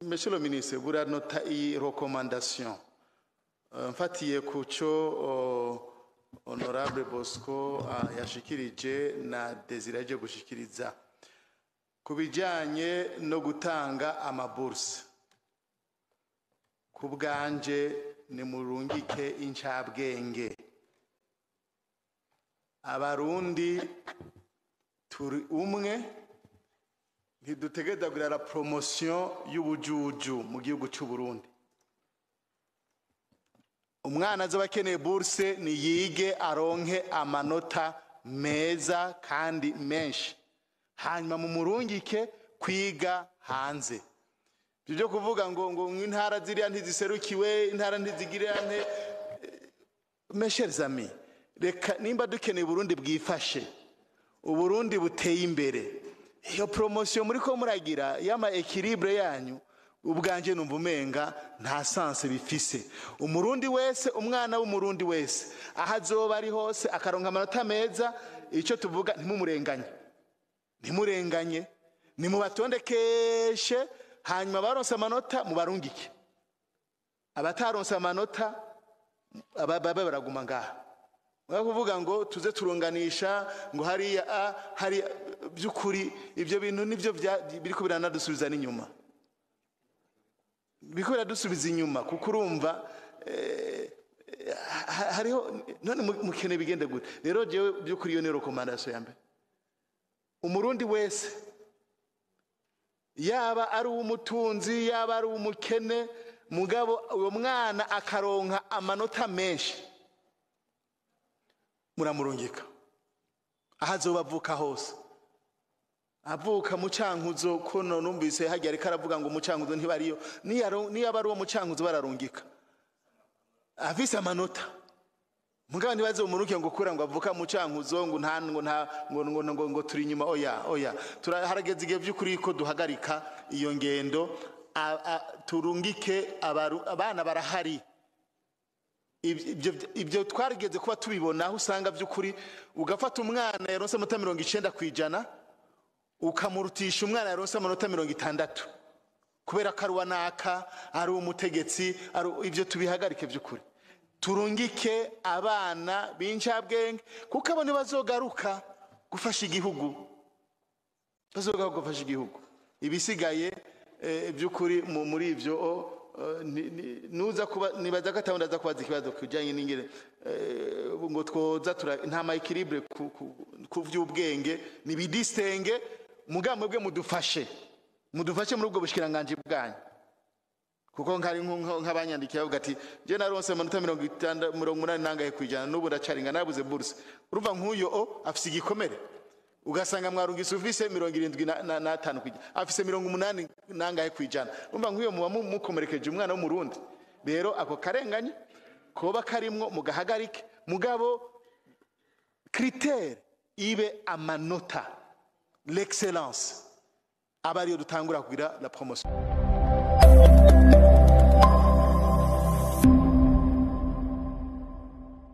Monsieur le ministre, buranota iyi recommandation. Mfatiye ku cyo honorable Bosco yashikirije na Desire aje gushikiriza ku bijyanye no gutanga amaburse, ku bwanje nimurungike incabwenge. Abarundi turi umwe, ntidutegereza kugira la promotion y'ubujuju mu gihugu cy'u Burundi. Umwana azoba akeneye bourse niyige, aronke amanota meza kandi menshi, hanyuma mumurungike kwiga hanze. Ibyo byo kuvuga ngo intara ziriya ntiziserukiwe, intara ntizigirira nte, mes chers amis, reka nimba dukeneye Uburundi bwifashe, Uburundi buteye imbere, iyo promotion muri ko muragira y'ama équilibre yanyu, ubwanje numva umenga nta sens bifise. Umurundi wese, umwana w'Umurundi wese, aho azoba ari hose, akaronka amanota meza, icyo tuvuga, ntimumurenganye, ntimurenganye, nimubatondekeshe, hanyuma baronse amanota mubarungike, abataronse amanota babe baraguma ngaha. Mwa kuvuga ngo tuze turunganisha ngo hariya a hari, by'ukuri ibyo bintu nivyo biriko biranadusubiza n'inyuma, biriko biradusubiza inyuma, kuko urumva hariho none mukene bigende gute? Rero jewe by'ukuri iyo ni recommandation ya mbere: Umurundi wese, yaba ari uw'umutunzi, yaba ari uw'umukene, mugabo uwo mwana akaronka amanota menshi, muramurungika aho azoba avuka hose. Avuka mu Cankuzo, ko numvise hajya ariko aravuga ngo mu Cankuzo ntibariyo, niyaba ari uwo mu Cankuzo bararungika afise amanota. Mugabo ntibaze umuruke ngo kura ngo avuka mu Cankuzo, ngo nta ngo nta ngo ngo ngo, ngo turi inyuma. Oya, oya, harageze igihe by'ukuri ko duhagarika iyo ngendo, turungike abana barahari. Ibyo twarigeze kuba tubibona, aho usanga by'ukuri ugafata umwana yaronse amanota 90% ukamurutisha umwana yaronse amanota 60 kubera ko ari uwa naka, ari umutegetsi, ari ibyo. Tubihagarike by'ukuri, turungike abana b'incabwenge, kuko abo ntibazogaruka gufasha igihugu, bazogaruka gufasha igihugu. Ibisigaye by'ukuri muri ibyo nuza kuba nibaza ko atawundi aza kubaza ikibazo kijanye n'ingene ngo twoza nta ma équilibre ku vy'ubwenge nibidistenge. Mugabo mwebwe mudufashe, mudufashe muri ubwo bushikiranganje bwanyu, kuko nkari nk'abanyandikiye bavuga ati: "Je naronse amanota 60, 80 nangahe kw'ijana, n'ubu ndacaringa, narabuze bourse." Urumva nk'uyo o afise igikomere, ugasanga mwarungise ufise 75%, afise 80 nangahe kw'ijana. Urumva nk'uyo muba mukomerekeje umwana w'Umurundi. Rero ako karenganye koba karimwo mugahagarike, mugabo critère ibe amanota, l'excellence, aba ariyo dutangura kugira la promotion.